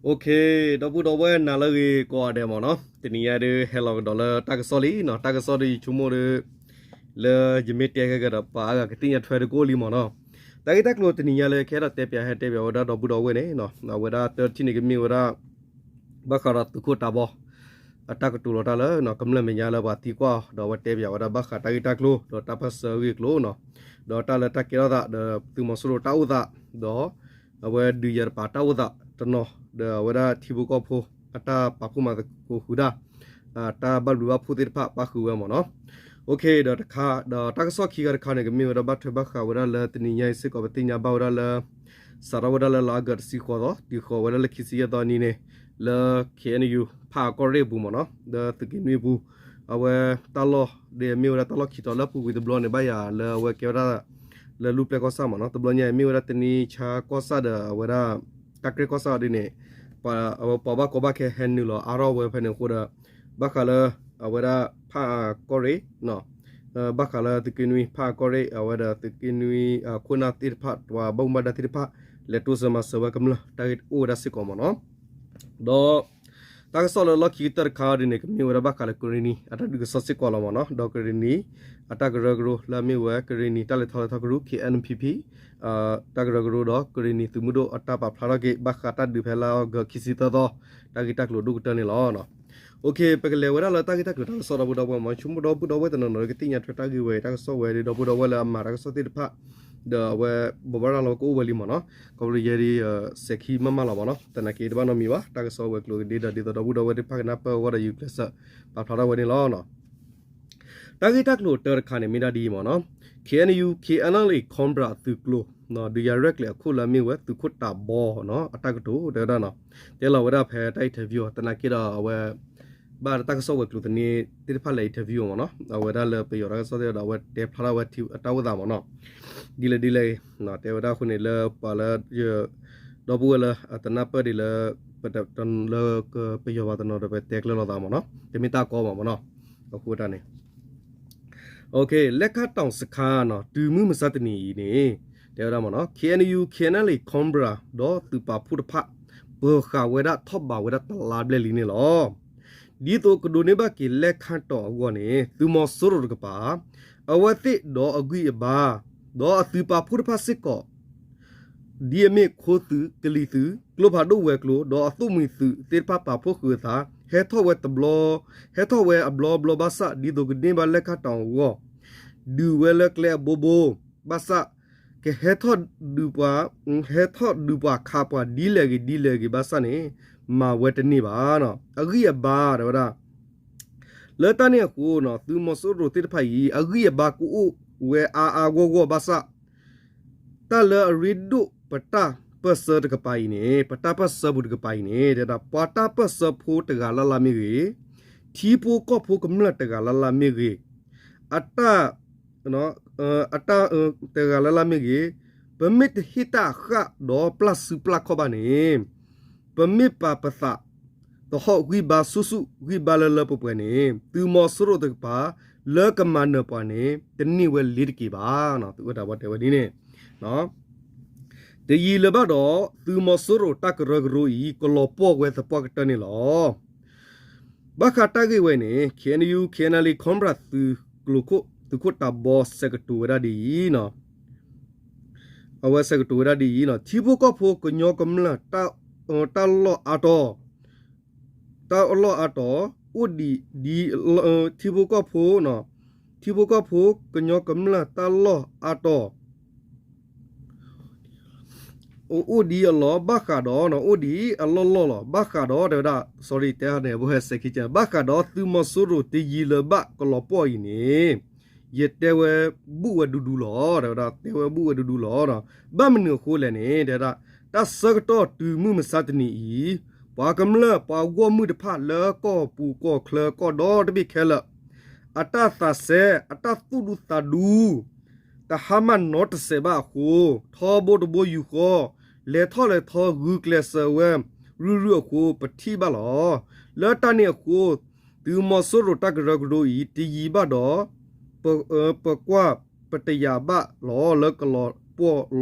Okay, ဒီပုၢ်ဒီဝဲၢ်နၤလၢအဂ့ၤကိးဂၤဒဲးမ့ၢ်နီၤ, တနံၤညါဒုးဟဲလီၤကဒီးလၢတၢ်ကစီၣ်လံနီၤ, တၢ်ကစီၣ်ဒုးယဆိကမိၣ်ဒီး လၢယမ့ၢ်တဲခဲကဒီး ပှၤအါဂၤကသ့ၣ်ညါထွဲတကိၣ်လံမ့ၢ်နီၤ. တၢ်ဂ့ၢ်တၢ်ကျိၤတနံၤညါလၢကဟဲဒီးတဲပၠး ဟဲတဲပၠးဝဲဒၣ်ဒီပုၢ်ဒီဝဲၢ်န့ၣ် အဝဲဒၣ်တထံၣ်န့ၣ်ကမ့ၢ်ဝဲဒၣ် ဘၣ်ဃးဒီးသုးခိၣ်တးဘီ အတၢ်ကတိၤလီၤတၢ်လၢ ကမျၢၢ်မဲာ်ညါလၢပှၤသံကွၢ် ဒီးအဝဲတဲပၠးဝဲဒၣ်ဘၣ်ဃးတၢ်ဂ့ၢ်တၢ်ကျိၤ ဒီးတၢ်ပၢၢ်ဆၢအဂ့ၢ်အကျိၤနီၤ, ဒီးတၢ်လၢတၢ်ကဲထီၣ်သး ဒီးသုးမီၤစိရိၤတၢ်အိၣ်သး ဒီး အဝဲဒုးယၤတပၤတၢ်အိၣ်သးတနီၤ ဒီးအဝဲဒၣ်ထံဖိကီၢ်ဖိ အတၢ်ပာ်ဖှိၣ်မၤသကိးဃုာ်တၢ် တၢ်ဘၣ်ဘျုးဘၣ်ဖှိၣ်သ့ၣ်တဖၣ်ပာ်ဃုာ်ဝဲမ့ၢ်နီၤ. Okay, ဒီးတခါ ဒီးတၢ်ကစီၣ်ခံခါတခါန့ၣ် ကမ့ၢ်ဝဲဒၣ် ဘၣ်ထွဲဘၣ်ဃးဝဲဒၣ်လၢတနံၤညါအံၤစ့ၢ်ကီး ပသ့ၣ်ညါဘၣ်ဝဲဒၣ်လၢ စးထီၣ်ဝဲဒၣ်လၢလါအီကူးတဆံဃိးသီ တုၤဃီၤဝဲဒၣ်လၢခံဆံယဲၢ်သီနံၤန့ၣ် လၢ K N U ဖၣ်အကီၢ်ရ့ၣ်အပူၤမ့ၢ်နီၤ, လၢသုးက့နွံအပူၤ အဝဲတၢ်လီၢ်ဒ်အမ့ၢ်ဝဲဒၣ်တၢ်လီၢ်ခံတီၤလၢအပူၤကွံာ်တဘျီန့ၣ် ဘၣ်ယၤလၢအဝဲကဲဝဲဒၣ် လၢလူၢ်ပျဲၢ်ကီၢ်ဆၣ်မ့ၢ်နီၤ, တဘျီညါအံၤမ့ၢ်ဝဲဒၣ်တနံၤဆါကီၢ်ဆၣ်ဒီးအဝဲဒၣ် တၢ်ကြဲၢ်ကီၢ်ဆၣ်ဒ်န့ၣ် အဝဲပှၤဘၣ်ကီဘၣ်ခဲဟဲနုာ်လီၤအါထီၣ်ဝဲဖဲန့ၣ်အဃိဒီး ဘၣ်ဃးလၢ အဝဲဒၣ်ဖၣ်အကီၢ်ရ့ၣ် ဘၣ်ဃးလၢသုးက့နွံ ဖၣ်အကီၢ်ရ့ၣ် အဝဲဒီးသုးက့နွံ ခိၣ်နၢ်သ့ၣ်တဖၣ် ပှၤဘၣ်မူဘၣ်ဒါသ့ၣ်တဖၣ် လဲၤတိစၢၤမၤစၢၤဝဲကမျၢၢ် တၢ်ဂ့ၢ်အိၣ်ဝဲဒၣ်စ့ၢ်ကီးမ့ၢ်နီၤ. ဒီး တၢ်ကစီၣ်လၢလီၢ်ခံကတၢၢ်တခါဒ်န့ၣ် ကမ့ၢ်ဝဲဒၣ်ဘၣ်ဃးလၢကရ့ၣ်နံၤ အတၢ်ဒုးကစီၣ်စ့ၢ်ကီးလီၤမ့ၢ်နီၤ, ဒီးကရ့ၣ်နံၤ အတၢ်ကရၢကရိလၢအမ့ၢ်ဝဲ ကရ့ၣ်နံၤတၢ်လဲၤထီၣ်လဲၤထီၣ်ကရူၢ် K N P P တၢ်ကရၢကရိဒီး ကရ့ၣ်နံၤသုးမုၢ်ဒိၣ်အတၢ်ပာ်ဖျါထီၣ်က့ၤ ဘၣ်ဃးတၢ်ဒုးဖဲလါအီကူးခံဆံသၢသီ တၢ်ဂ့ၢ်တၢ်ကျိၤဒိၣ်ကတၢၢ်န့ၣ်လီၤ. Okay, ပကလဲၤဝဲဒၣ်လၢတၢ်ဂ့ၢ်တၢ်ကျိၤတၢ်ကစီၣ်ဒီပုၢ်ဒီဝဲၢ်မ့ၢ် ဆိကမိၣ်ဒီပုၢ်ဒီဝဲၢ်တနီၤနီၤ ကသ့ၣ်ညါထွဲတၢ်ဂ့ၢ်ဝဲ တၢ်ကစီၣ်ဝဲဒီး ဒီပုၢ်ဒီဝဲၢ်လၢအမၤတၢ်ကစီၣ်သ့ၣ်တဖၣ် ဒီးအဝဲ ဘိးဘၣ်ရၤလီၤကအိၣ်ဝဲလံမ့ၢ်နီၤ, ကီၢ်ပယဲဒ် စဲးခံမးမးလီၤမ့ၢ်နီၤ, သနာ်က့တဘၣ်နီတမံၤဘၣ်, တၢ်ကစီၣ်ဝဲၤကျိၤကဒ့ဒီး ဒ်သိးဒီပုၢ်ဒီဝဲၢ်သ့ၣ်တဖၣ်ကနၢ်ပၢၢ်အဂီၢ်ဒီး ယကျဲးစၢးပာ်ဖျါထီၣ်ဝဲန့ၣ်လီၤ. တၢ်ဂ့ၢ်တၢ်ကျိၤတၢတခါန့ၣ် မ့ၢ်ဒၣ်ဒ်အံၤမ့ၢ်နီၤ, K N U K N L A Cobra သုးကျိၤ ဒုးယၤရဲၣ်ကျဲၤအခိၣ်လၢအမ့ၢ်ဝဲသုးခိၣ်တးဘီနီၤ အတၢ်ကတိၤတဲဝဲဒၣ်နီၤ, တဲလီၤဝဲဒၣ်ဖဲတၢ် interview သနာ်က့ဒီးအဝဲ ဘၣ်တၢ်ကစီၣ်ဝဲၤကျိၤသန့သ့ၣ်တဖၣ်လဲၤ interview မ့ၢ်နီၤ, အဝဲဒၣ်လၢပယီၤတၢ်ကစီၣ်သ့ၣ်ဒီး အဝဲတဲဖျါထီၣ်ဝဲအတၢ်အိၣ်သးမ့ၢ်နီၤ, ဒ်လဲၣ်ဒ်လဲၣ် တဲဝဲဒၣ်အဃိန့ၣ်လၢပှၤလၢ ဒီပုၢ်ဝဲၢ်လၢအတနၢ်ပၢၢ်ဒံးလၢ လၢပယီၤဘၣ်တနီၤဒီး ပတဲကျၢၤလိာ်သးမ့ၢ်နီၤ, တမ့ၢ်တၢ်ကီမ့ၢ်နီၤ, အဃိတၢ်န့ၣ် လဲခါတီၣ်စခါနီၤ တုၤမုၢ်မဆါတနံၤအံၤန့ၣ် တဲဝဲဒၣ်မ့ၢ်နီၤ K N U K N L A Cobra ဒီးသုးပာ်ဖှိၣ်တဖၣ် ပၢၤဃာ်ဝဲဒၣ်ထီၣ်ဘးဝဲဒၣ်တလါဘျဲၣ်လံန့ၣ်လီၤ. ဒ်သိးကဒိးန့ၢ်ဘၣ်က့ၤလဲခါတီၣ်အဂီၢ်န့ၣ် သုးမီၤစိရိၤတကပၤ အဝဲသ့ၣ်ဒီးအဂံၢ်အဘါ ဒီးအသုးပာ်ဖှိၣ်တဖၣ်စ့ၢ်ကီး ဒ်အမ့ၢ်ခိသုး, ကလံၤသုး, ကျိဖးဒိၣ်ဝဲၤကျိၤ ဒီးအသိၣ်မှံၤသုးသ့ၣ်တဖၣ်ပာ်ဖှိၣ်ဃုာ်အသး ဟဲထီၣ်ဝဲတဘျီ, ဟဲထီၣ်ဝဲအဘျီဘျီဘၣ်ဆၣ် ဒ်သိးကန့ၢ်ဘၣ်လဲခါတီၣ်အဂီၢ် ဒုးဝဲလၢကျဲအဘိဘိ ဘၣ်ဆၣ် ကဟဲထီၣ်ဒုးပှၤ, ဟဲထီၣ်ဒုးပှၤခးပှၤဒ်လဲၣ်ဂ့ၤ ဒ်လဲၣ်ဂ့ၤဘၣ်ဆၣ်န့ၣ် မၤဝဲတန့ၢ်ဘၣ်နီၤ. အဂံၢ်အဘါတဲဝဲဒၣ် လၢတၢ်န့ၣ်အဃိနီၤ သုးမီၤစိရိၤသ့ၣ်တဖၣ်အံၤ အဂံၢ်အဘါကအိၣ်ဝဲအါအါဂီၢ်ဂီၢ်ဘၣ်ဆၣ် တၢ်လၢအရ့ဒိၣ်ပတၢ်ပၢၢ်ဆၢတကပၤအံၤန့ၣ် ပတၢ်ပၢၢ်ဆၢပူၤတကပၤအံၤန့ၣ် တဲဒၣ်ပှၤတၢ်ပၢၢ်ဆၢဖိတဂၤလၢ်လၢ်မ့ၢ်ဂ့ၤ, ထံဖိကီၢ်ဖိကမျၢၢ်တဂၤလၢ်လၢ်မ့ၢ်ဂ့ၤ, အတၢ် အတၢ် တဂၤလၢ်လၢ်မ့ၢ်ဂ့ၤ, ပမ့ၢ်တဟ့ၣ်တၢ်ဃၣ်ဒီးပျၢ်စုပျၢ်ခီၣ်ဘၣ်န့ၣ် ပမ့ၢ်ပာ်ပသး သဟီၣ်ဂံၢ်ဘါဆူၣ်ဆူၣ် ဂံၢ်ဘါလၢလၢပှဲၤပှဲၤန့ၣ် သုးမီၤစိရိၤတကပၤ လၢကမၤနၢၤပှၤန့ၣ် တန့ၢ်ဝဲလ့ၤတက့ၢ်ဘၣ်နီၤ. သုဝဲတၢ်ဘီတဲဝဲဒ်န့ၣ် တယံာ်လၢၤဘၣ်ဒီး သုးမီၤစိရိၤတၢ်ကရၢကရိအံၤ ကလီၤပှီၢ်ဝဲသပှၢ်ကတၢၢ်န့ၣ်လီၤ. ဘၣ်ဃးတၢ်ဂ့ၢ်ဝဲန့ၣ် K N U K N L A Cobra သုးကျိၤခိၣ် သုးခိၣ်တးဘီ ဆဲးကတိၤဝဲဒၣ်ဒ်အံၤနီၤ. အဝဲဆဲးကတိၤဝဲဒၣ်ဒ်အံၤနီၤ, ထံဖိကီၢ်ဖိကညီကမျၢၢ် တၢ်လီၢ်အါတီၤ, တၢ်လီၢ်အါတီၤ အိၣ်ဒံးဒ် ထံဖိကီၢ်ဖိ ထံဖိကီၢ်ဖိကညီကမျၢၢ်တၢ်လီၢ်အါတီၤ အိၣ်ဒံးအလီၢ် ဘၣ်ဃးဒီး အိၣ်ဒံးအလီၢ်လီၢ်လီၤ. ဘၣ်ဃးဒီး တဲဝဲဒၣ် sorry တဲန့ၣ် အဝဲဟဲစဲးခံက ဘၣ်ဃးဒီးသုးမီၤစိရိၤတယံာ်လၢၤဘၣ်ကလီၤပှီၢ်အံၤန့ၣ် ယတဲဝဲဘူးဝဲဒူဒူလီၤ. တဲဝဲဒၣ် တဲဝဲဘူးဝဲဒူဒူလီၤ. ဘၣ်မနုၤအဃိလဲၣ်န့ၣ် တဲဝဲဒၣ် တၢ်ဆၢကတီၢ်တုၤမုၢ်မဆါတနံၤအံၤ ပှၤကမျၢၢ်ပှၤဂီၢ်မုၢ်တဖၣ်လၢကီၢ်ပူၤကီၢ်ချၢကီၢ်ဒီတဘ့ၣ်ခဲလၢာ် အတၢ်သးစဲ အတၢ်သူၣ်ဒူသးဒူ တဟါမၢ်နီတစဲးဘၣ်အဃိ ထီဘိတဘိယူၢ်ဃီ လဲၤထီၣ်လဲၤထီ ဂုာ်ကျဲးစၢးဝဲ ရုၢ်ရုၢ်အဃိ ပထံၣ်ဘၣ်လီၤ. လၢတၢ်န့ၣ်အဃိ သုးမီၤစိရိၤတၢ်ကရၢကရိအံၤ တယံာ်ဘၣ်ဒီး ပကွၢ်ပတယာ်ဘၣ်လီၤ လၢကလီၤ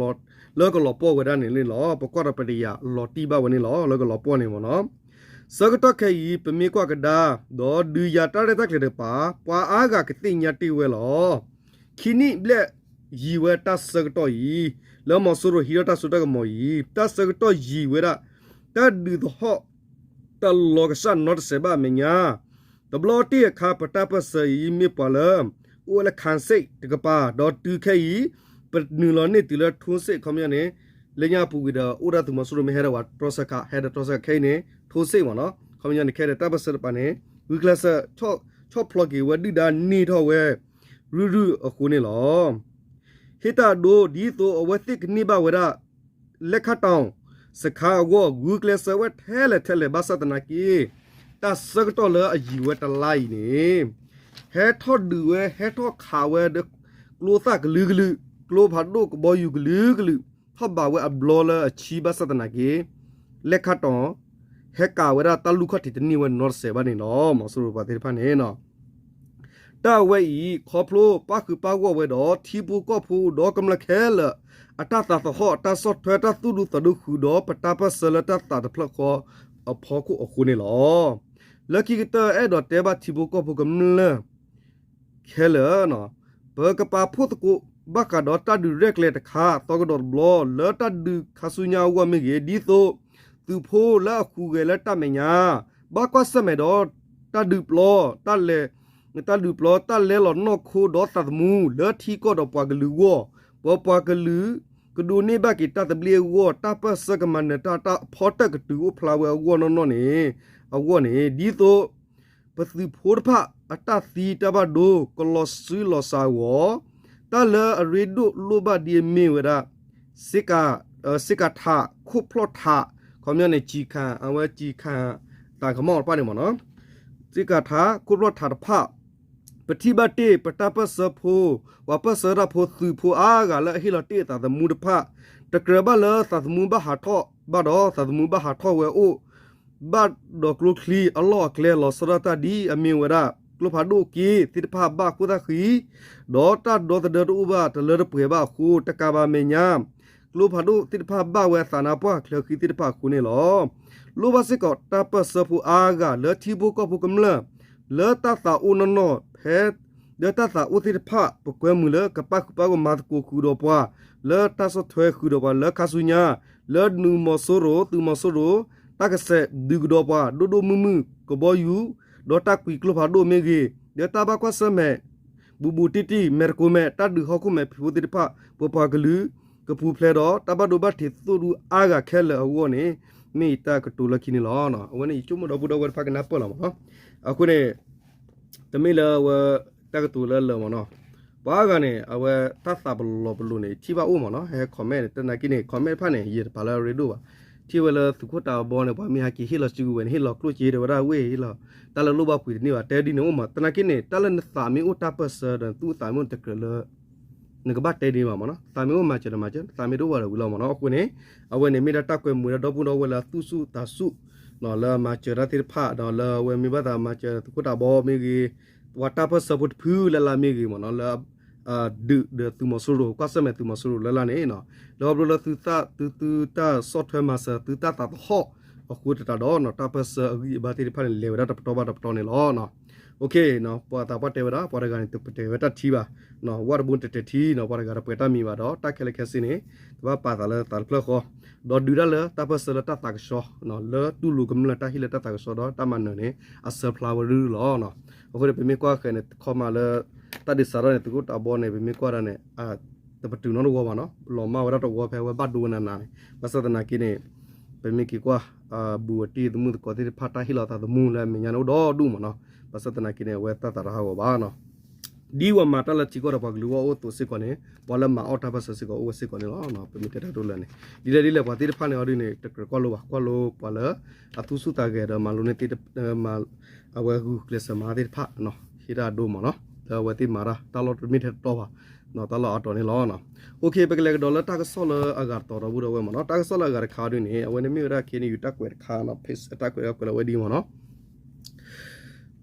လၢကလီၤပှီၢ်ဝဲဒၣ်န့ၣ်လီၤ. ပကွၢ်ဒီးပတယာ်လီၤတံၢ်ဘၣ်ဝဲန့ၣ်လီၤ. လၢကလီၤပှီၢ်န့ၣ်မ့ၢ်နီၤ. ဆၢကတီၢ်ခဲအံၤ ပမ့ၢ်ကွၢ်ကဒါ, ဒီးဒုးယၤတၢ်ရဲၣ်တၢ်ကျဲၤတကပၤ, ပှၤအါဂၤကသ့ၣ်ညါတ့ၢ်ဝဲလီၤ. ခံနံၣ်ဘျဲၣ်ယံၤဝဲတၢ်ဆၢကတီၢ်အံၤ, လၢမီၤစိရိၤဟံးထီၣ်တၢ်စိတၢ်ကမီၤအံၤ, တၢ်ဆၢကတီၢ်ယံၤဝဲဒၣ်, တၢ်ဒုးသဟီၣ် တၢ်လီၤကစၢ်နီတစဲးဘၣ်အမဲာ်ညါ, တဘျီတ့ၢ်အခါ ပတၢ်ပၢၢ်ဆၢအံၤ မ့ၢ်ပှၤလၢ အိၣ်ဝဲလၢ ခၣ်စ့ၣ် တကပၤ, ဒီးတုၤခဲအံၤ ပနုာ်လီၤန့ၢ်တုၤလၢ ထိစ့ၣ် ခီပညီန့ၣ်, လၢညါအပူၤကွံာ်ဒီး အိၣ်ဒၣ်သုးမီၤစိရိၤမ့ၢ်ဟဲဒီးပှၤတြီဆၢခး ဟဲဒီးတြီဆၢခးခဲအံၤန့ၣ် ထိစ့ၣ်မ့ၢ်နီၤ. ခီပညီန့ၣ် ခဲဒီးတၢ်ပၢၢ်ဆၢတကပၤန့ၣ် ဂုာ်ကျဲးစၢး ဆီၣ်ဖျိးက့ၤဝဲဒုၣ်ဒါန့ၢ်ထီၣ်ဝဲ ရုၢ်ရုၢ်အဃိန့ၣ်လီၤ. ဟ့ၣ်တၢ်အဒိ ဒ်သိးအဝဲသ့ၣ်ကန့ၢ်ဘၣ်ဝဲဒၣ် လဲခၣ်တီၣ် စခါအဂီၢ် ဂုာ်ကျဲးစၢးဝဲထဲလဲၣ်ထဲလဲၣ် ဘၣ်ဆၣ်သနာ်က့ တၢ်ဆၢကတီၢ်လၢအယံၤဝဲတလါအံၤန့ၣ် ဟဲထီၣ်ဒုးဝဲ ဟဲထီၣ်ခးဝဲဒီး ကျိသၣ်ကလုာ်ကလုာ်, ကျိဖးဒိၣ်ကဘီယူၤကလုာ်ကလုာ် ထီၣ်ဘးဝဲအဘျီလၢအဆံ ဘၣ်ဆၣ်သနာ်က့ လဲခၣ်တီၣ် ဟဲကၤဝဲဒၣ် တၢ်လူၢ်ခီၣ်ထံးတန့ၢ်ဝဲနီတစဲးဘၣ်န့ၣ်လီၤ. မီၤစိရိၤပှၤသ့ၣ်တဖၣ်န့ၣ် တၢ်ဝဲအံၤ ခီဖျိပၣ်ဃုာ်ပၣ်ဂီၢ်ဝဲဒီး ထံဖိကီၢ်ဖိဒီးကမျၢၢ်ခဲလၢာ် အတၢ်သးသဟီၣ် တၢ်ဆီၣ်ထွဲ တၢ်သူၣ်ဒူသးဒူဃုာ်ဒီး ပတၢ်ပၢၢ်ဆၢလၢတၢ်သးတဖျၢၣ်ဃီအဖီခိၣ်အဃိန့ၣ်လီၤ. လၢခံကတၢၢ် အဲၣ်ဒိးတဲဘၣ်ထံဖိကီၢ်ဖိကမျၢၢ် ခဲလၢာ်, ပကပာ်ဖှိၣ်သကိးဘၣ်ဃးဒီးတၢ်ဒုးရဲၣ်ကျဲၤတခါ သီကဒီးတဘျီ လၢတၢ်ဒုးခါဆူညါအဂီၢ်မ့ၢ်ဂ့ၤ, ဒ်သိးသုးဖိလၢအဃုဂဲၤလၢတၢ်မဲာ်ညါ ဘၣ်ကွၢ်ဆၢၣ်မဲာ်ဒီး တၢ်ဒုးပျီ တၢ်လဲၤ တၢ်ဒုးပျီ တၢ်လဲလီၤနီၢ်ခိဒီးသးသမူ လၢထံကီၢ်ဒီးပှၤကလုာ်အဂီၢ်, ပပှၤကလုာ် ကဒိးန့ၢ်ဘၣ်က့ၤတၢ်သဘျ့အဂီၢ်, တၢ်ပၢၢ်ဆၢကမၤနၢၤတၢ် တၢ်ဖီတၢၣ်ကတုၤအိၣ်ဖျါဝဲအဂီၢ်နီၢ်နီၢ်န့ၣ်, အဂီၢ်န့ၣ် ဒ်သိး ပသုးဖိတဖၣ်အတၢ်သံတၢ်ဘၣ်ဒိ ကလီၤဆှုလီၤစှၤအဂီၢ်, တၢ်လၢအရ့ဒိၣ်လိၣ်ဘၣ်ဒ်အမ့ၢ်ဝဲဒၣ် စ့ကၤထး ခိၣ်ဖျီၣ်ထး ခီပညီန့ၣ် ကံခၣ် အဝဲကံခၣ် သးကမီၣ်တဖၣ်န့ၣ်မ့ၢ်နီၤ, စ့ကၤထး ခိၣ်ဖျီၣ်ထးတဖၣ် ပထံၣ်ဘၣ်တ့ၢ် ပတၢ်ပၢၢ်ဆၢဖိ, ပှၤပၢၢ်ဆၢတၢ်ဖိ သုးဖိအါဂၤလၢအဟ့ၣ်လီၤတ့ၢ်အသးသမူတဖၣ်, တကြၢးဘၣ်လၢသးသမူဘၣ်ဟးထီၣ်ဘၣ်ဒီး သးသမူဘၣ်ဟးထီၣ်ဝဲအိၣ် ဘၣ်ဒီးကျိချံအလီၢ်အကျဲ လီၤဆီဒၣ်တၢ်ဒ်အမ့ၢ်ဝဲဒၣ် ကျိဖးဒိၣ်က့သ့ၣ်တဖၣ်ဘၣ်အခိၣ်သၣ်ဃံ, ဒီးတၢ်ဒီသဒၢတအိၣ်ဘၣ်တလၢတပှဲၤဘၣ်အဃိ တကးဘၣ်မဲာ်ညါ ကျိဖးဒိၣ်သ့ၣ်တဖၣ်ဘၣ်ဝဲအသးနါပှၢ်ချၢဃံသ့ၣ်တဖၣ်အဃိန့ၣ်လီၤ. လိၣ်ဘၣ်စ့ၢ်ကီးတၢ်ပၢၢ်ဆၢဖိအါဂၤလၢထံဖိကီၢ်ဖိကမျၢၢ် လၢတၢ်သးအိၣ်နီၢ်နီၢ်ဖဲ လၢတၢ်သးအိၣ်သ့ၣ်တဖၣ် ပကွဲမုာ်လၢကပၣ်ဃုာ်ပၣ်ဂီၢ်မၤသကိးဃုာ်ဒီးပှၤ လၢတၢ်ဆီၣ်ထွဲဃုာ်ဒီးပှၤလၢခါဆူညါ လၢနုာ်မီၤစိရိၤ သုးမီၤစိရိၤ တၢ်ကစဲးဒုးကဒီးပှၤ ဒိၣ်ဒိၣ်မုၢ်မုၢ် ကဘီယူၤ ဒီးတၢ်ကွံာ်ကျိဖးဒိၣ်မ့ၢ်ဂ့ၤ, ဒီးတၢ်ဘၣ်ကွၢ်ဆၢၣ်မဲာ် ဘူးဘူးတံၢ်တံၢ် မဲာ်တကိးမဲာ် တၢ်ဒုးဟီၣ်ခိၣ်မဲာ်ဖံးဖိသ့ၣ်တဖၣ် ပပှၤကလုာ် ကပူၤဖျဲးဒီး တၢ်ဘၣ်ဒိဘၣ်ထံးသိၣ်ဒူအါဂၤခဲလၢာ်အဂီၢ်န့ၣ် မ့ၢ်ယတၢ်ကတိၤလၢခံန့ၣ်လီၤ. အဝဲန့ၣ် ယဆိကမိၣ်ဒီပုၢ်ဒီဝဲၢ်တဖၣ်ကနၢ်ပၢၢ်လီၤမ့ၢ်နီၤ. အဃိန့ၣ် တမ့ၢ်လၢအဝဲ တၢ်ကတိၤလၢလၢာ်မ့ၢ်နီၤ, ပှၤအါဂၤန့ၣ် အဝဲတၢ်သးပလီၤပလိာ်န့ၣ် ထံၣ်ဘၣ်အိၣ်မ့ၢ်နီၤ, ဟဲ comment တနာ်က့န့ၣ် comment တဖၣ်န့ၣ် ယတပာ်လၢအရ့ဒိၣ်ဘၣ်, ထံၣ်ဝဲလၢသုးခိၣ်တးဘီန့ၣ် ပှၤမ့ၢ်ဟဲက့ၤဟ့ၣ်လီၤစုကဝဲၤန့ၣ် ဟ့ၣ်လီၤကျိၣ်စ့ဒီးဝဲဒၣ်ဝ့ၢ်ဟ့ၣ်လီၤ, တၢ်လၢလိၣ်ဘၣ်ပှ့ၤတန့ၢ်ဘၣ် တဲဒ်န့ၣ်အိၣ်မး, တနာ်က့န့ၣ် တၢ်လၢနသးမ့ၢ်အိၣ်တၢ်ပၢၢ်ဆၢဒီး နသူၣ်သးမ့ၢ်အိၣ်တကြၢးလၢ နကဘၣ်တဲဒ်န့ၣ်ဘၣ်မ့ၢ်နီၤ, သးမ့ၢ်အိၣ်မၤစၢၤဒီးမၤစၢၤ, သးမ့ၢ်တအိၣ်ဘၣ်ဒီးဝံၤလီၤမ့ၢ်နီၤ. အဃိန့ၣ် အဝဲန့ၣ်မ့ၢ်ဒၣ်တၢ်ကွဲမုာ်ဒၣ်ဒီပုၢ်ဒီဝဲၢ်လၢအသူၣ်ဆူၣ်သးဆူၣ် လၢမၤစၢၤတၢ်သ့ၣ်တဖၣ်ဒီး လၢအဝဲမ့ၢ်ဘၣ်သးမၤစၢၤသုးခိၣ်တးဘီမ့ၢ်ဂ့ၤ, ပှၤတၢ်ပၢၢ်ဆၢဖိတဖုလၢ်လၢ်မ့ၢ်ဂ့ၤမ့ၢ်နီၤ, လၢ ဒုးဒီးသုးမီၤစိရိၤ ကွၢ်ဆၢၣ်မဲာ်သုးမီၤစိရိၤလၢ်လၢ်န့ၣ်, ဒီးဘျီလၢသုသး သု သုတၢ်ဆီၣ်ထွဲမၤစၢၤ သုတၢ်သးသဟီၣ်အဃိသတးဒီး တၢ်ပၢၢ်ဆၢအဂံၢ်အဘါသ့ၣ်တဖၣ်န့ၣ် လဲၤဝဲဒၣ်တပတီၢ်ဘၣ်တပတီၢ်န့ၣ်လီၤ. ပှၤသးပှၢ်တဲဝဲဒၣ် ပှၤတဂၤန့ၣ် တပတဲဝဲတၢ်ထံဘၣ်, ဝၣ်တဘိတတဲထံနီၤ, ပှၤတဂၤတပှဲၤတၢ်မံၤဘၣ်ဒီး တၢ်ခဲလၢာ်ခဲဆ့န့ၣ် ကဘၣ်ပာ်သးလၢသးတဖျၢၣ်ဃီ, ဒီးဒုးတၢ်လၢတၢ်ပၢၢ်ဆၢလၢတၢ်သးကဆှီ, လၢတူၢ်လိာ်ကမျၢၢ်တၢ်ဟ့ၣ်လၢတၢ်သးကဆှီဒီးတၢ်မၤနၢၤန့ၣ် အဆၢဖျါဝဲရုၢ်ရုၢ်လီၤ. အဃိန့ၣ် ပမ့ၢ်ကွၢ်ဃဲၤန့ၣ် ခီမးလၢ တၢ်ဒုးစးထီၣ်န့ၣ် သုးခိၣ်တးဘီန့ၣ် ပမ့ၢ်ကွၢ်ဒၣ်န့ၣ် တပတုာ်နီတဝီဘၣ်နီၤ, လီၤမၢ်ဝဲဒၣ်တဝီဖဲအဝဲဘၣ်ဒိဝဲနးနးန့ၣ်, ဘၣ်ဆၣ်သနာ်က့န့ၣ် ပမ့ၢ်က့ၤကွၢ် ဘူးအတံၢ်သမုၣ်သကိးသ့ၣ်တဖၣ် တၢ်ဟ့ၣ်လီၤသးသမူလၢအမဲာ်ညါန့ၣ်အိၣ်ဒီဒူၣ်မ့ၢ်နီၤ, ဘၣ်ဆၣ်သနာ်က့န့ၣ် အဝဲတၢ်သးတဟးဂီၤဘၣ်နီၤ. ဒ်ပှၤမၤတၢ်လၢထံကီၢ်ဒီးပှၤကလုာ်အဂီၢ်အိၣ်အသိးစ့ၢ်ကီးန့ၣ် ပှၤလၢမၤအီၣ်တၢ်ပၢၢ်ဆၢစ့ၢ်ကီးအိၣ်ဝဲစ့ၢ်ကီးန့ၣ်လီၤ. ပမ့ၢ်တဲတၢ်ဒိလၢာ်န့ၣ် ဒ်လဲၣ်ဒ်လဲၣ် ပှၤသ့ၣ်တဖၣ်န့ၣ်အီၤဒ်န့ၣ် တကြၢးကွၢ်လိဘၣ်, ကွၢ်လိပှၤလၢအသူၣ်ဆူၣ်သးဂဲၤဒီးမၤလိန့ၢ်သ့ၣ် အဝဲဂုာ်ကျဲးစၢးမၤသ့ၣ်တဖၣ် ဟ့ၣ်တၢ်ဒိမ့ၢ်နီၤ, လၢအဝဲသ့ၣ်မၤတၢ် တၢ်လီၢ်တမ့ၢ်ထဲတတီဘၣ်, တၢ်လီၢ်အါတီၤန့ၣ်လီၤ. ပကလဲၤကဒီးလၢတၢ်ကစီၣ်လၢအဂၤတတီၤဒီပုၢ်ဒီဝဲၢ်မ့ၢ်နီၤ, တၢ်ကစီၣ်လၢအဂၤတခါအီၤဒ်န့ၣ် အဝဲန့ၣ်မ့ၢ်ဝဲဒၣ် ခ့ၣ်အဲၣ်ယူၣ် တၢ်ကွဲးတခါ, တၢ်ကွဲးကွဲးလၢအဝဲဒ်မ့ၢ်နီၤ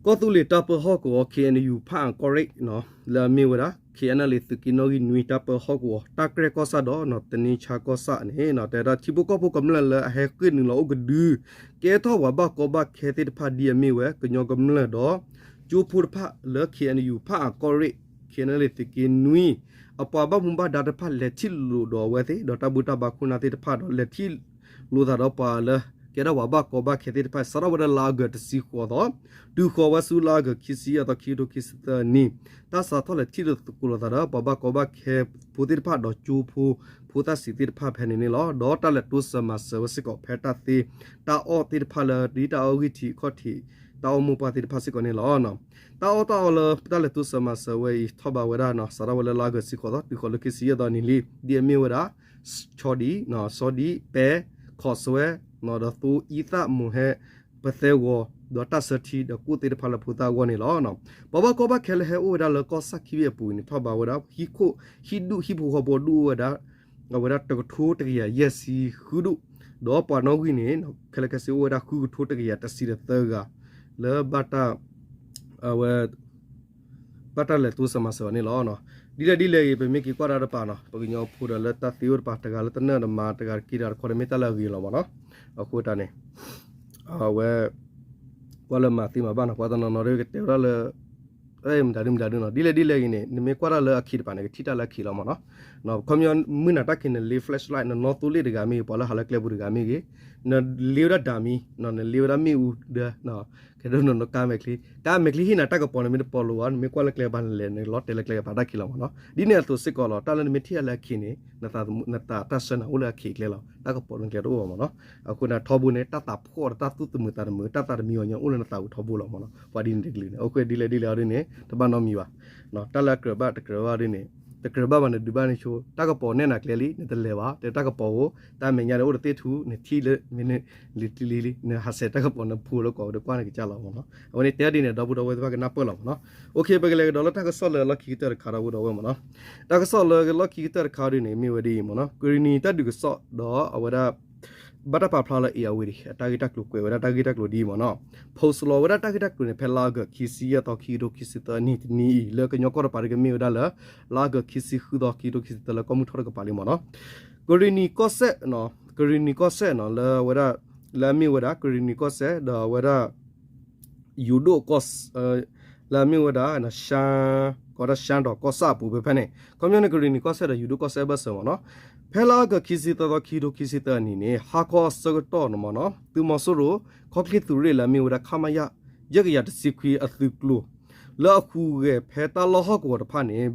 ကီၢ်သူလ့ၤတၢ်ပၢဟီၣ်ကဝီၤ ခ့ၣ်အဲၣ်ယူၣ် ဖၣ်အၣ်ကီၢ်ရ့ၣ် လၢအမ့ၢ်ဝဲဒၣ် KNLA သုးက့နီၣ်ဂံၢ်နွံ တၢ်ပၢဟီၣ်ကဝီၤ တၢ်ကြဲၢ်ကီၢ်ဆၣ်ဒီး တနံဆါကီၢ်ဆၣ်န့ၣ် တဲဝဲဒၣ်ထံဖိကီၢ်ဖိကမျၢၢ်လၢအဟဲဃ့ၢ်နုာ်လီၤအိၣ်ကဒု ကဲထီၣ်ပှၤဘၣ်ကီဘၣ်ခဲသ့ၣ်တဖၣ်ဒ်အမ့ၢ်ဝဲ ကညီကမျၢၢ်ဒီး ကၠိဖိတဖၣ်လၢ KNU ဖၣ်အၣ်ကီၢ်ရ့ၣ် KNLA သုးက့နွံ အပှၤဘၣ်မူဘၣ်ဒါတဖၣ်လဲၤထံၣ်လိာ်ဒီးအဝဲသ့ၣ် ဒီးတၢ်ဘူၣ်တၢ်ဘါခိၣ်နၢ်သ့ၣ်တဖၣ်ဒီး လဲၤထံၣ်လိာ်သးဒီးပှၤလၢ ကဲထီၣ်ပှၤဘၣ်ကီဘၣ်ခဲသ့ၣ်တဖၣ် စးထီၣ်ဝဲဒၣ်လါအီကူးတဆံဃိးသီ တုၤဃီၤဝဲဆူလါအီကူးခံဆံယဲၢ်သီ ခံကထိခံဆံသၢနံၣ် တၢ်စးထီၣ်လဲၤထံၣ်လိာ်သကိးလိာ်သးဒီး ပှၤဘၣ်ကီဘၣ်ခဲဖိသ့ၣ်တဖၣ်ဒီးကၠိဖိ ဖိသၣ်စံးသ့ၣ်တဖၣ်ဖဲန့ၣ်န့ၣ်လီၤ. ဒီးတၢ်လဲၤတိစၢၤမၤစၢၤဝဲစ့ၢ်ကီးဖဲတၢ်သ့ တၢ်အီၣ်သ့ၣ်တဖၣ်လၢ ဒ်တၢ်အီၣ်ဂံၢ်ထံးအခီၣ်ထံး တၢ်အိၣ်မိၢ်ပှၢ်သ့ၣ်တဖၣ်စ့ၢ်ကီးန့ၣ်လီၤ. တၢ်အီၣ်တၢ်အီလၢတၢ်လဲၤတိစၢၤမၤစၢၤဝဲအံၤ ထီၣ်ဘးဝဲဒၣ် စးထီၣ်ဝဲလၢလါအီကူးတဆံဃိးသီ တုၤဃီၤလၢခံဆံယဲၢ်သီနံၤလံ ဒ်အမ့ၢ်ဝဲဒၣ် ဆီဒံး, ဆီဒံး, ပဲ, ခီးစွဲ, ဒီးသိအံသၣ်မိၤဟဲ ပသဲဂီၤ, ဒီးတၢ်ဆၢထံဒီးကိၣ်သ့ၣ်တဖၣ်လၢဖိသၣ်အဂီၢ်န့ၣ်လီၤ. ပှၤဘၣ်ကီဘၣ်ခဲလၢဟဲအိၣ်ဝဲဒၣ်လၢကီၢ်ဆၣ်ခံဘ့ၣ်အပူၤန့ၣ် ထီၣ်ဘးဝဲဒၣ် ဟံၣ်ခိၣ် ဟံၣ်ဒူၣ်ဟံၣ်ဖိဃီဖိဒူၣ်အိၣ်ဝဲဒၣ် အဝဲဒၣ်တကထိတကယၤယဲၢ်ဆံဃုဒူၣ်, ဒီးပှၤနီၣ်ဂံၢ်န့ၣ် ခဲလၢာ်ခဲဆ့အိၣ်ဝဲဒၣ်ဃုကထိတကယၤတဆံဒီးသၢဂၤ လၢ အဝဲ ဘၣ်တၢ်လဲၤတိစၢၤမၤစၢၤအီၤန့ၣ်လီၤ. ဒ်လဲၣ်ဒ်လဲၣ်ဂ့ၤ ပမ့ၢ်က့ၤကွၢ်တၢ်တပၤနီၤ ပကညီဖိဒီးလၢတၢ်သ့အိၣ်တပၤ တဂၤလၢတနၢၣ်တမၤ တဂၤတက့တဂၤတခီဒီး မ့ၢ်တၢ်လၢအဂ့ၤလီၤမ့ၢ်နီၤ. အဃိတၢ်န့ၣ် အဝဲ ကွၢ်လၢမၤသ့မၤဘၣ်နီၤ ပှၤတနီၤနီၤဒ်ကတဲဝဲဒၣ်လၢ မတၤဒုမတၤဒုနီၤ ဒ်လဲၣ်ဒ်လဲၣ်ဂ့ၤန့ၣ် နမ့ၢ်ကွၢ်တၢ်လၢအခ့တပၤန့ၣ် ကထံၣ်တၢ်လၢအခ့လီၤမ့ၢ်နီၤ. ခီပညီ မုၢ်နၤတၢ်ခံး နလ့ flashlight နနီၣ်သိလ့ၣ်တဂၤမ့ၢ်ဂ့ၤ ပှၤလၢဟးလၢကျဲပူၤတဂၤမ့ၢ်ဂ့ၤ နလ့ဝဲဒၣ်ဒၤမံ နလ့ဝဲဒၣ်မ့ၣ်အူဒၢ ကဲဒိၣ်နီၤနကါမဲာ်ချံ ကါမဲာ်ချံဟ့ၣ်နၤတၢ်ကပီၤန့ၣ်မ့ၢ်တပီၤလိာ်ဘၣ် နမ့ၢ်ကွၢ်လၢကျဲကပၤနလဲၤန့ၣ် လီၤတဲာ်လၢကျဲကပၤတၢ်ခံးလီၤမ့ၢ်နီၤ. ဒ်န့ၣ်အသိးစ့ၢ်ကီးလီၤ တၢ်လၢနမ့ၢ်ထံၣ်တၢ်လၢအခ့န့ၣ် နသးတၢ်ဆၢနၤအိၣ်လၢအခ့ကျဲလီၤ တၢ်ကပီၤလၢကျဲတအိၣ်ဘၣ်မ့ၢ်နီၤ. အဃိန့ၣ်ထီဘိန့ၣ် တၢ်သးဖှီၣ်ဒီးတၢ်သူၣ်တမုာ်သးတမုာ် တၢ်သးတမံအီၤညီအိၣ်လၢနသးပူၤထီဘိလီၤမ့ၢ်နီၤ. ပှၤဒ်န့ၣ်တကလုာ်န့ၣ် အဃိဒ်လဲၣ်ဒ်လဲၣ်အီၤဒ်န့ၣ် တဘၣ်နီတမံၤဘၣ် တၢ်လၢအကြၢးဘၣ်တကြၢးဘၣ်ဒ်န့ၣ် တကြၢးဘၣ်ဘၣ်နဒုးဘၣ်န့ၣ်ဆိ တၢ်ကပီၤနဲၣ်နၤကျဲလံ နတလဲၤဘၣ် တဲတၢ်ကပီၤဧိၤ တၢ်မဲာ်ညါန့ၣ်အိၣ်တသ့ၣ်ထူ နထံၣ်လၢမ့ၢ်န့ၣ် လံၤတလံၤလံ နဟးဆဲးတၢ်ကပီၤ နဖှူလၢကိးဒီးကွၢ်န့ၣ်ကစၢ်လီၤမ့ၢ်နီၤ. အဝဲန့ၣ်တဲဒ်န့ၣ် ဒီပုၢ်ဒီဝဲၢ်သ့ၣ်တဖၣ်ကနၢ်ပၢၢ်လီၤမ့ၢ်နီၤ. ပကလဲၤကဒီးလၢတၢ်ကစီၣ်လၢလီၢ်ခံကတၢၢ်တခါဒီပုၢ်ဒီဝဲၢ်မ့ၢ်နီၤ. တၢ်ကစီၣ်လၢလီၢ်ခံကတၢၢ်တခါဒ်န့ၣ် မ့ၢ်ဝဲဒ်အံၤမ့ၢ်နီၤ ကရံၣ်နံၤတၢ်ဒုးကစီၣ်ဒီးအဝဲဒၣ် ဘၣ်တၢ်ပာ်ဖျါလၢ ဧရာဝတီ အတၢ်ဂ့ၢ်တၢ်ကျိၤကွဲးဝဲဒၣ်တၢ်ဂ့ၢ်တၢ်ကျိၤဒ်အံၤမ့ၢ်နီၤ. ဖိးစလီၤဝဲဒၣ်တၢ်ဂ့ၢ်တၢ်ကျိၤန့ၣ် ဖဲလါအီကူး ခံဆံယဲၢ်သီ ခံကထိခံဆံသၢနံၣ်တနံၤအံၤ လၢကညီကီၢ်တပၤတကမ့ၢ်ဝဲဒၣ်လၢ လါအီကူး ခံဆံဃုသီ ခံကထိခံဆံသၢ လၢကီၢ်မုၢ်ထီၣ်တကပၤလံမ့ၢ်နီၤ. ကရံၣ်နံၤကီၢ်စဲၣ်, ကရံၣ်နံၤကီၢ်စဲၣ်နီၤ လၢအဝဲဒၣ် လၢအမ့ၢ်ဝဲဒၣ် ကရံၣ်နံၤကီၢ်စဲၣ် ဒီးအဝဲဒၣ် ယိၤဒိၣ်ကီၢ် လၢအမ့ၢ်ဝဲဒၣ် ကိးဒၣ်ရှၢၣ်ဒီးကီၢ်ဆၣ်အပူၤဖဲဖဲန့ၣ် ခီပညီန့ၣ် ကရံၣ်နံၤကီၢ်စဲၣ်ဒီးယိၤဒိၣ်ကီၢ်စဲၣ်ဘၢၣ်စၢၤမ့ၢ်နီၤ. ဖဲလါအီကူး ခံဆံသၢသီ ခံကထိခံဆံသၢအနံၤန့ၣ် ဟါခီအဆၢကတီၢ်န့ၣ်မ့ၢ်နီၤ သုးမီၤစိရိၤ ခီၣ်ချ့သုးရ့ၣ်လၢအမ့ၢ်ဝဲဒၣ် ခမရ ယဲၢ်ကယၤတဆံခွံအသုးကျိၤ လၢအဟူးဂဲၤဖဲတၢ်လီၢ်ဟီၣ်ကဝီၤတဖၣ်န့ၣ်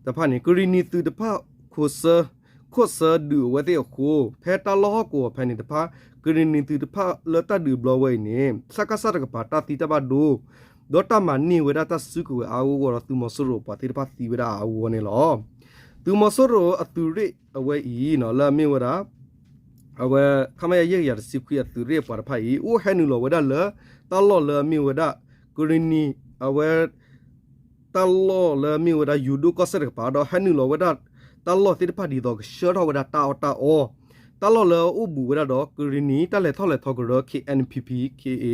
တဖၣ်န့ၣ် ကရံၣ်နံၤသုးတဖၣ် ခိးဆၢ ခိးဆၢဒုးအဝဲသ့ၣ်အဃိ ဖဲတၢ်လီၢ်ဟီၣ်ကဝီၤဖဲန့ၣ်တဖၣ် ကရံၣ်နံၤသုးတဖၣ်လၢတၢ်ဒုးဘျီဝဲအံၤန့ၣ် စကစ တကပၤ တၢ်သံတၢ်ဘၣ်ဒိ ဒီးတၢ်မၤန့ၢ်ဝဲဒၣ်တၢ်စုကဝဲၤအါအါဂီၢ်ဂီၢ်ဒီး သုးမီၤစိရိၤပှၤသ့ၣ်တဖၣ်သံဝဲဒၣ်အါအါဂီၢ်ဂီၢ်န့ၣ်လီၤ. သုးမီၤစိရိၤအသုးရ့ၣ်အဝဲအံၤနီၤ လၢအမ့ၢ်ဝဲဒၣ် အဝဲ ခမရ ယဲၢ်ကယၤတဆံခွံအသုးရ့ၣ်အပှၤတဖၣ်အံၤ အိၣ်ဟဲနုာ်လီၤဝဲဒၣ်လၢ တၢ်လီၢ်လၢအမ့ၢ်ဝဲဒၣ် ကရံၣ်နံၤ အဝဲ တၢ်လီၢ်လၢအမ့ၢ်ဝဲဒၣ် ယိၤဒိၣ်ကီၢ်စဲၣ်တကပၤ ဒီးဟဲနုာ်လီၤဝဲဒၣ် တၢ်လီၢ်သ့ၣ်တဖၣ်ဒ်သိးကဆှၢထီၣ်ဝဲဒၣ်တၢ်အီၣ်တၢ်အီ တၢ်လီၢ်လၢအအိၣ်ဘူးဝဲဒၣ်ဒီး ကရံၣ်နံၤ တၢ်လဲၤထီၣ်လဲၤထီကရၢ KNPP KA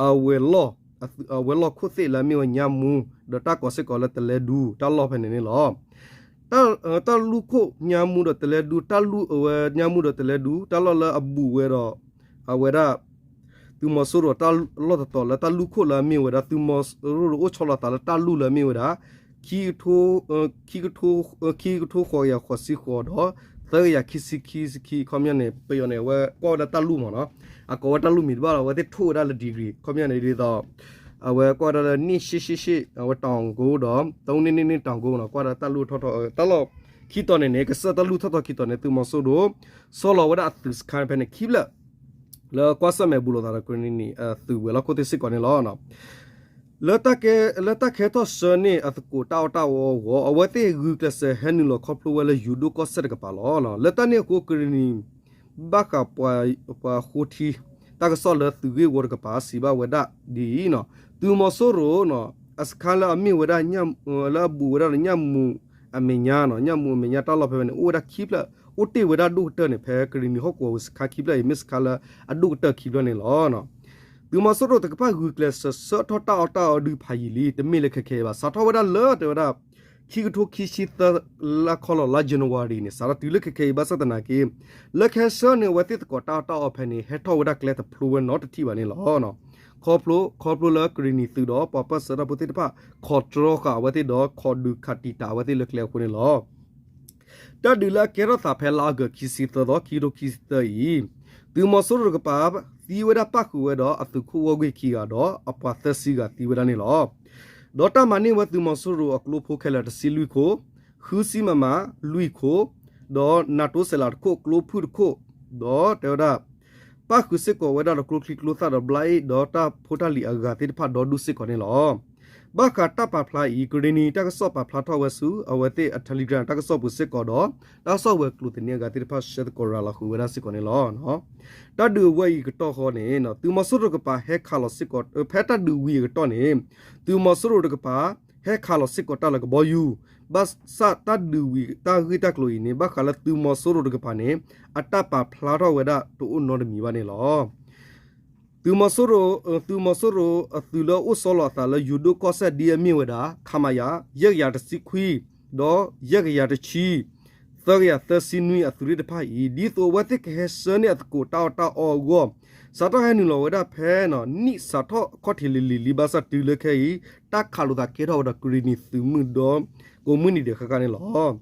အဝဲၤလီၢ် အဝဲၤလီၢ်ခိၣ်သ့ၣ်လၢအမ့ၢ်ဝဲညါမူ ဒီးတၢ်ကိးစ့ၢ်ကီးလၢတလဲဒူ တၢ်လီၢ်ဖဲန့ၣ်န့ၣ်လီၤ. တၢ်လူၢ်ခိၣ်ညါမူဒီးတလဲဒူ တၢ်လူၢ်အဝဲညါမူဒီးတလဲဒူ တၢ်လီၢ်လၢအဘူးဝဲဒီး အဝဲဒၣ် သုးမီၤစိရိၤတၢ်လီၢ်တတီၤလၢတၢ်လူၢ်ခိၣ်လၢအမ့ၢ်ဝဲဒၣ် သုးမီၤစိရိၤအိၣ်ဆီလီၤသးလၢတၢ်လူၢ်လၢအမ့ၢ်ဝဲဒၣ် ခံကထိ ခံကထိ ခံကထိဃိးကယၤဃိးဆံဃိးဒီး သၢကယၤခံဆံခံဆံခံ ခီပညီန့ၣ် ပယီၤန့ၣ် အဝဲကွၢ်ဝဲဒၣ်တၢ်လူၢ်မ့ၢ်နီၤ အကိးဝဲတၢ်လူၢ်မံၤတဘၣ်လီၤ အဝဲသ့ၣ်ထိၣ်ဝဲဒၣ်လၢ degree ခီပညီန့ၣ်ဒ်သိး အဝဲကွၢ်ဝဲဒၣ်လၢ နှစ်ရှစ်ရှစ်ရှစ် အဝဲ တောင်ကုန်း ဒီး သုံးနှစ်နှစ်နှစ် တောင်ကုန်း နီၤ ကွၢ်ဝဲဒၣ်တၢ်လူၢ်ထီၣ်ထီၣ် တၢ်လီၢ်ခံတီၤန့ၣ်န့ၣ် ကစၢၢ်တၢ်လူၢ်ထီၣ်ထီၣ်ခံတီၤန့ၣ် သုးမီၤစိရိၤ ဆီလီၤဝဲဒၣ်အသုးစခါဖဲန့ၣ်ခံဖျၢၣ် လၢကွၢ်ဆၢၣ်မဲာ်ဘူးလိာ်သးဒီး ကရံၣ်နံၣ် သုးဝဲၤလီၢ်ခိၣ်သ့ၣ်စ့ၢ်ကီးန့ၣ်လီၤ. လၢတၢ်ကဲ လၢတၢ်ကဲထီၣ်ဆၢန့ၢ်အသကိးတၢ်အီၣ်တၢ်အီအဂီၢ် အဝဲသ့ၣ်ဂုာ်ကျဲးစၢးဟဲနုာ်လီၤခီဖျိဝဲလၢယိၤဒိၣ်ကီၢ်စဲၣ်တကပၤလီၤ. လၢတၢ်န့ၣ်အဃိ ကရံၣ်နံၣ် ဘၣ်ဃးပှၤဃိထံ တၢ်ကစီၣ်လၢသုးဂ့ၢ်ဝီတကပၤ စံးဘၣ်ဝဲဒၣ်ဒ်အံၤ, သုးမီၤစိရိၤ အစခါလၢအမ့ၢ်ဝဲဒၣ် လၢအဘူးဝဲဒၣ်လၢညၣ်မူးအမဲာ်ညါ, ညၣ်မူးအမဲာ်ညါတၢ်လီၢ်ဖဲန့ၣ် အိၣ်ဝဲဒၣ်ခံဖျၢၣ် အိၣ်တ့ၢ်ဝဲဒၣ်ဒိၣ်ကတၢၢ်န့ၣ် ဖဲကရံၣ်နံၣ်ဟီၣ်ကဝီၤဝံၤ စခါခံဖျၢၣ်အံၤ မ့ၢ်စခါလၢအဒိၣ်ကတၢၢ်ခံဖျၢၣ်န့ၣ်လီၤ. သုးမီၤစိရိၤတကပၤဂုာ်ကျဲးစၢးဆှၢထီၣ်တၢ်အီၣ်တၢ်အီဒုးဖးယံာ်လံ တမ့ၢ်လၢခဲခဲအံၤဘၣ် စးထီၣ်ဝဲဒၣ်လၢတဲဝဲဒၣ် ခံကထိခံဆံသၢ လါခီလီၤ လါ January န့ၣ် စးထီၣ်တုၤလၢခဲခဲအံၤ ဘၣ်ဆၣ်သနာ်က့ လၢကဟဲဆှၢန့ၢ်အဝဲသ့ၣ်သကိးတၢ်အီၣ်တၢ်အီဖဲန့ၣ် ဟဲထီၣ်ဝဲဒၣ်ကျဲတဖျိဝဲနီတထံၣ်ဘၣ်န့ၣ်လီၤ. ခီဖျိ ခီဖျိလၢကရ့ၣ်နံၤသုးဒီးပှၤပၢၢ်ဆၢတၢ်ဖိသ့ၣ်တဖၣ် ခီၣ်တြီဃာ်အဝဲသ့ၣ်ဒီး ခီၣ်ဒုးခးတံာ်တာ်အဝဲသ့ၣ်လၢကျဲအဃိန့ၣ်လီၤ. တၢ်ဒုးလၢအကဲထီၣ်သးဖဲလါအီကူး ခံဆံသၢသီ ခံကထိခံဆံသၢအံၤ သုးမီၤစိရိၤတကပၤ သံဝဲဒၣ်ပၣ်ဃုာ်ဝဲဒီးအသုးခိၣ်ဝီၢ်ကွံာ်ခံဂၤဒီးအပှၤသၢဆံဂၤသံဝဲဒၣ်န့ၣ်လီၤ. ဒီးတၢ်မၤန့ၢ်ဝဲသုးမီၤစိရိၤအကျိဖိခဲလၢာ်တဆံလွံၢ်ခိၣ်, ဃုဆံ MM လွံၢ်ခိၣ်, ဒီးနၤတိစဲးလးတခိၣ် ကျိဖုၣ်တခိၣ်, ဒီးတဲဝဲဒၣ် ပၣ်ဃုာ်စ့ၢ်ကီးဝဲဒၣ်ဒီးကျိချံကျိသၣ်ဒီး ဘျါအ့ၣ် ဒီးတၢ်ဖိတၢ်လံၤအဂၤသ့ၣ်တဖၣ်ဒီဒူၣ်စ့ၢ်ကီးန့ၣ်လီၤ. ဘၣ်ဃးတၢ်ပာ်ဖျါအံၤ ကရ့ၣ်နံၤတၢ်ကစီၣ်ပာ်ဖျါထီၣ်ဝဲဆူ အဝဲသ့ၣ်အ Telegram တၢ်ကစီၣ်ပူၤစ့ၢ်ကီးဒီး တၢ်ကစီၣ်ဝဲၤကျိၤသန့အဂၤသ့ၣ်တဖၣ်ဆှၢသကိးရၤလီၤဃုာ်ဝဲဒၣ်စ့ၢ်ကီးန့ၣ်လီၤ. တၢ်ဒုးအဝဲအံၤကတီၢ်ဃီန့ၣ် သုးမီၤစိရိၤတကပၤဟဲခးလီၤစ့ၢ်ကီး ဖဲတၢ်ဒုးဝံၤအကတီၢ်န့ၣ် သုးမီၤစိရိၤတကပၤ ဟဲခးလီၤစ့ၢ်ကီးတၢ်လၢကဘီယူၤ, ဘၣ်ဆၣ်တၢ်ဒုးဝံၤတၢ်ဂ့ၢ်တၢ်ကျိၤအံၤန့ၣ် ဘၣ်ဃးလၢသုးမီၤစိရိၤတကပၤန့ၣ် အတၢ်ပာ်ဖျါထီၣ်ဝဲဒၣ်တအိၣ်နီတမံၤဘၣ်န့ၣ်လီၤ. သုးမီၤစိရိၤ သုးမီၤစိရိၤအသုးလၢအအိၣ်ဆီလီၤအသးလၢယိၤဒိၣ်ကီၢ်စဲၣ် ဒ်အမ့ၢ်ဝဲဒၣ် ခမရ ယဲၢ်ကယၤတဆံခွံ ဒီး ယဲၢ်ကယၤတဆံ သၢကယၤသၢဆံနွံအသုးရ့ၣ်တဖၣ်အံၤ ဒ်သိးအဝဲသ့ၣ်ကဟဲဆှၢန့ၢ်အသကိးတၢ်အီၣ်တၢ်အီအဂီၢ် စးထီၣ်ဟဲနုာ်လီၤဝဲဒၣ်ဖဲ နံၣ်စးထီၣ်အခီၣ်ထံးလံၤလံၤလံၤ ဘၣ်ဆၣ်တုၤလၢခဲအံၤ တၢ်ခးလိာ်သးကဲထီၣ်ဝဲဒီးကရ့ၣ်နံၤသုးမုၢ်ဒီး ကိးမုၢ်နံၤဒဲးဃၣ်ဃၣ်န့ၣ်လီၤ.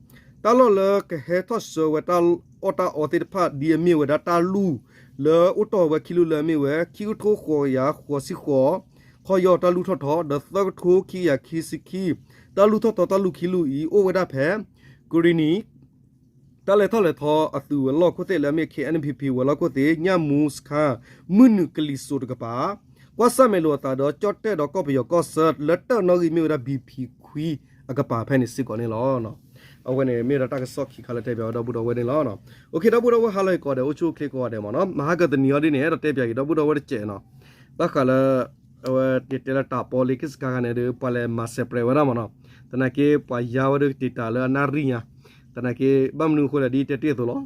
တၢ်လီၢ်လၢကဟဲထီၣ်ဆှၢဝဲတၢ်အီၣ်တၢ်အီသ့ၣ်တဖၣ် ဒ်အမ့ၢ်ဝဲဒၣ်တၢ်လူၢ်လၢအိၣ်တီၢ်ဝဲခံလူၢ်လၢအမ့ၢ်ဝဲ ခံကထိဃိးကယၤဃိးဆံဃိး ခီၣ်ယီၢ်တၢ်လူၢ်ထီၣ်ထီ ဒီးသၢကထိခံကယၤခံဆံခံ တၢ်လူၢ်ထီၣ်ထီ တၢ်လူၢ်ခံလူၢ်အံၤ အိၣ်ဝဲဒၣ်ဖဲ ကရ့ၣ်နံၤ တၢ်လဲၤထီၣ်လဲၤထီအသုးဝဲၤလီၢ်ခိၣ်သ့ၣ်လၢအမ့ၢ် KNPP ဝဲၤလီၢ်ခိၣ်သ့ၣ် ညၣ်မူစခါ မုၢ်နုာ်ကလံၤစိးတကပၤ ကွၢ်ဆၣ်မဲာ်လိာ်အသးဒီး ကၠီၣ်တဲၣ်ဒီးကီၢ်ပယီၤကီၢ်ဆၢ လၢတၢၣ်နီၣ်ဂံၢ်မ့ၢ်ဝဲဒၣ် BP ခွံအကပၤဖဲန့ၣ်စ့ၢ်ကီးန့ၣ်လီၤ. အဝဲန့ၣ်မ့ၢ်ဝဲဒၣ်တၢ်ကစီၣ်ခံခါလၢတဲပၠးဝဲဒီပုၢ်ဒီဝဲၢ်န့ၣ်လီၤ. အိၣ်ခ့ ဒီပုၢ်ဒီဝဲၢ်ဟါလၢအဂ့ၤကိးဂၤဒဲး အိၣ်ဆူၣ်အိၣ်ချ့ကိးဂၤဒဲးမ့ၢ်နီၤ, မဟါကတနံၤအံၤဒ်န့ၣ် အဲၣ်ဒိးတဲပၠးက့ၤဒီပုၢ်ဒီဝဲၢ်တစဲးနီၤ, ဘၣ်ဃးလၢ အဝဲတတဲလၢတၢ်ပီလ့က့စကါခါန့ၣ်ဒီး ပှၤလဲၤမၤစဲးပြဲးဝဲဒၣ်မ့ၢ်နီၤ, သနာ်က့ပှၤယါဝဲဒၣ်ကတ့ၢ်တၢ်လၢအနၣ်ရံၣ်ညါ, သနာ်က့ ဘၣ်မနုၤအဃိလဲၣ်ဒ်တဲတ့ၢ်အသိးလီၤ.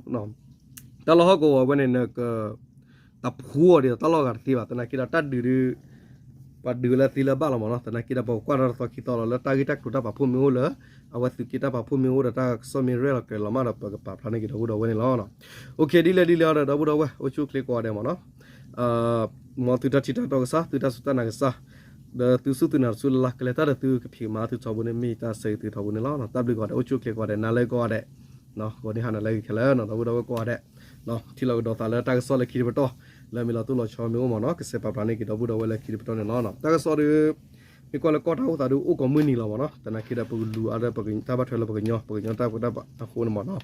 တၢ်လီၢ်ဟီၣ်ကဝီၤဝဲန့ၣ် နက တၢ်ဖှူအီၤဒီးတၢ်လီၢ်ဂၤတသ့ဘၣ်, သနာ်က့ဒီးတၢ်ဒုးဒုး ပှၤဒုးဝဲလၢသ့လၢဘၣ်လီၤမ့ၢ်နီၤ, သနာ်က့ဒီးပကကွၢ်တၢ်တသီခံသီလီၤ လၢတၢ်ဂ့ၢ်တၢ်ကျိၤတၢ်ပာ်ဖှိၣ်မ့ၢ်အိၣ်လၢ အဝဲသုးက့တၢ်ပာ်ဖှိၣ်မ့ၢ်အိၣ်ဒီးတၢ်ကစီၣ်မ့ၢ်ရဲၣ်လီၤကြၢးလီၤမးဒီး ပကပာ်ဖျါန့ၢ်က့ၤဒီပုၢ်ဒီဝဲၢ်န့ၣ်လီၤ. အိၣ်ခ့ ဒ်လဲၣ်ဒ်လဲၣ်ဒီး ဒီပုၢ်ဒီဝဲၢ် အိၣ်ဆူၣ်အိၣ်ချ့ကိးဂၤဒဲးမ့ၢ်နီၤ, မ်သုတၢ်ထံၣ်တၢ်တီကစၢ် သုတၢ်စူၢ်တၢ်နာ်ကစၢ် ဒီးသုစူၢ်သုနာ်တစူၢ်လၢ်လၢ် ကလဲၤတၢ်ဒီးသုကဖံးကမၤသုထီဘိန့ၣ် မ့ၢ်ယတၢ်ဆၢဂ့ၤသုထီဘိန့ၣ်လီၤ. တၢ်ဘျုးကိးဂၤဒဲး အိၣ်ဆူၣ်အိၣ်ချ့ကိးဂၤဒဲး နၤလၢကိးဂၤဒဲး ဂီၤနံၤဟါနၤလၢအဂ့ၤခဲလၢာ်နီၤ ဒီပုၢ်ဒီဝဲၢ်ကိးဂၤဒဲး, ထံၣ်လိာ်ကဒီးသးလၢတၢ်ကစီၣ်လၢခံတပတီၢ် လၢမ့ၢ်လီၤတိၢ်လီၤဆီမ့ၢ်အိၣ်မ့ၢ်နီၤ ကစဲးပာ်ဖျါန့ၢ်က့ၤဒီပုၢ်ဒီဝဲၢ်လၢခံတပတီၢ်န့ၣ်လီၤ. တၢ်ကစီၣ်ဒီး မ့ၢ်ကွၢ်လၢကီၢ်တၢ်အိၣ်သးဒီးအိၣ်ကိးမုၢ်နံၤလီၤမ့ၢ်နီၤ, သနာ်က့ဒီးပကလူၤအါဒီးပတၢ်ဘၣ်ထွဲလၢပကညီ ပကညီတၢ်ဖိတၢ်ဘၣ်အဃိန့ၣ်မ့ၢ်နီၤ,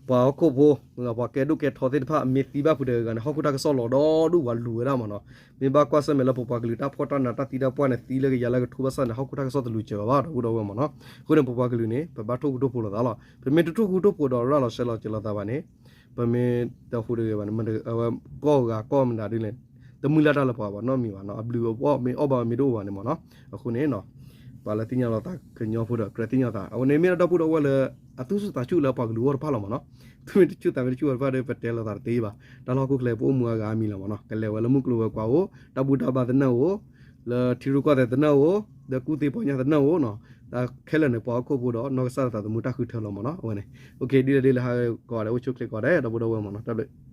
ပှၤဟီၣ်ခိၣ်ဖိ ပှၤကဲဒိၣ်ကဲထီသ့ၣ်တဖၣ် မ့ၢ်သံဘၣ်ဖုးတဂၤဂၤန့ၣ် ဟီၣ်ခိၣ်တၢ်ကစီၣ်လီၤဒီဒူၣ်ပှၤလူၤဝဲဒၣ်မ့ၢ်နီၤ, မ့ၢ်ဘၣ်ကွၢ်ဆၢၣ်မဲာ်လၢပပှၤကလုာ်တၢ်ဖှီၣ်တၢ်နးတၢ်သံတၢ်ပှၢ်န့ၣ် သံလၢကယၤလၢကထူဘၣ်ဆၣ်န့ၣ် ဟီၣ်ခိၣ်တၢ်ကစီၣ်တလူၤစၢၤဘၣ်ဘၣ် ဒီပုၢ်ဒီဝဲၢ်မ့ၢ်နီၤ, အဃိန့ၣ် ပပှၤကလုာ်န့ၣ် ပဘၣ်ထိၣ်ဃူထိၣ်ဖိးလိာ်သးလီၤ. ပမ့ၢ်တထိၣ်ဃူထိၣ်ဖိးဒီးရၤလီၤရှဲလီၤစၢၤလိာ်သးဘၣ်န့ၣ် ပမ့ၢ်တဟူးတဂ့ၤဘၣ်န့ၣ် အဝဲကီၢ်ဂၤကီၢ်မတၤဒ်လဲၣ် တမုၢ်လၢ်တၢ်လၢပှၤဘၣ်နီတမံၤဘၣ်နီၤ, အဘျုးအဖှိၣ်မ့ၢ်အီၣ်ဘၣ်မ့ၢ်တအိၣ်ဘၣ်န့ၣ်မ့ၢ်နီၤ, အဃိန့ၣ် ပှၤလၢသ့ၣ်ညါလီၤသးကညီဖိဒီး ကြၢးသ့ၣ်ညါသး အဝဲန့ၣ်မ့ၢ်ဒၣ်ဒီပုၢ်ဒီဝဲၢ်လၢ အသူၣ်ဆူၣ်သးဆူၣ်လၢပှၤကလုာ်အဂီၢ်တဖၣ်လီၤမ့ၢ်နီၤ, သုမ့ၢ်တဆူၣ်သးမ့ၢ်တဆူၣ်အီၤတဖၣ်ဒီး ပတဲလိာ်သးတသ့ဘၣ်, တၢ်လီၢ်ဟီၣ်ခိၣ်ချၢပအိၣ်မူအဂၤအါမံၤလီၤမ့ၢ်နီၤ, ကလဲၤဝဲလၢမုၢ်ကျိၤဝဲၤကွာ်အိၣ်, တၢ်ဘူၣ်တၢ်ဘါသနၢၣ်အိၣ်, လၢထံရူၢ်ကီၢ်သဲးသနၢၣ်အိၣ်, ဒီးကူၣ်သ့ပီညါသနၢၣ်အိၣ်နီၤ, တၢ်ခဲလၢာ်န့ၣ် ပှၤဟီၣ်ခိၣ်ဖိဒီး နီၢ်ကစၢ်တသးသမူတၢ်ဃုထၢလီၤမ့ၢ်နီၤ, အဝဲန့ၣ် အိၣ်ခ့ ဒ်လဲၣ်ဒ်လဲၣ်ဟးဂီၤကိးဂၤဒဲး အိၣ်ဆူၣ်အိၣ်ချ့ကိးဂၤဒဲး ဒီပုၢ်ဒီဝဲၢ်မ့ၢ်နီၤ, တၢ်ဘျုး